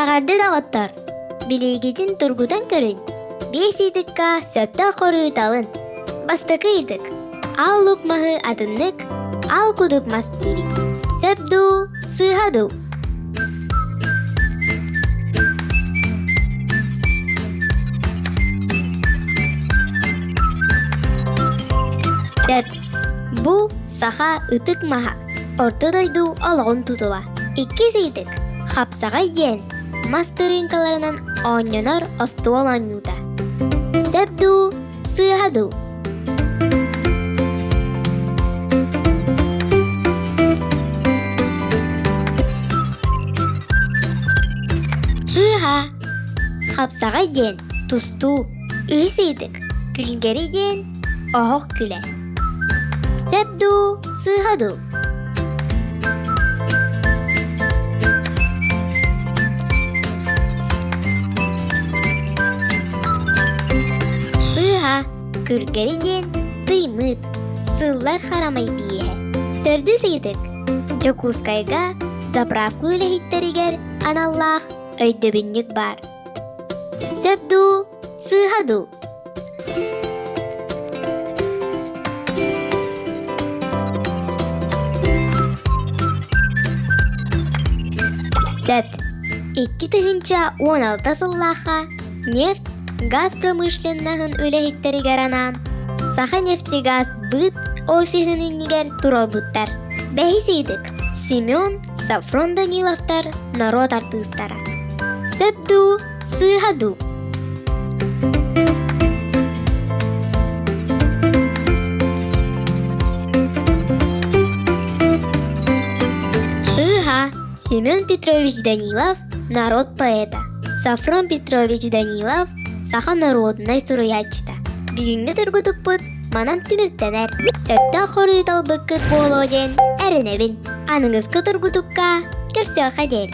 Эҕэрдэ доҕоттор! Билиигитин тургутан көрүн. Биэс ыйытыкка сөптөөх хоруйу талын. Бастакы ыйытык. Аал лук маһы атыннык, аал кудук мас диибит. Сөп дуу, сыыһа дуу? Сөп. Бу саха ытык маһа. Орто дойду олоҕун тутула. Иккис ыйытык. Хапсаҕай диэн мас тырыыҥкаларынан оонньонор остуол оонньуута. Сөп дуу, сыыһа дуу? Сыыһа. Хапсаҕай диэн тустуу. Үһүс ыйытык. Күлгэри диэн оһох күлэ. Сөп дуу, сыыһа дуу? Сыыһа, күлгэри диэн тыймыт, сыллар харамай бииһэ. Төрдүс ыйытык. Дьокуускайга заправка үлэһиттэригэр аналлаах өйдөбүнньүк баар. Сөп дуу, сыыһа дуу? Сөп. 2016 сыллаахха нефть, газ промышленноһын үлэһиттэригэр анаан Саханефтегаз быт офиһын иннигэр туруорбуттар. Бэһис ыйытык. Семен, Сафрон Даниловтар норуот артыыстара. Сөп дуу, сыыһа дуу? Сыыһа Семен Петрович Данилов народ поэта, Сафрон Петрович Данилов саха норуодунай суруйааччыта. Бүгүҥҥү тургутукпут манан түмүктэнэр. Сөптөөх хоруйу талбыккыт буолуо диэн эрэнэбин. Аныгыскы тургутукка көрсүөххэ диэн.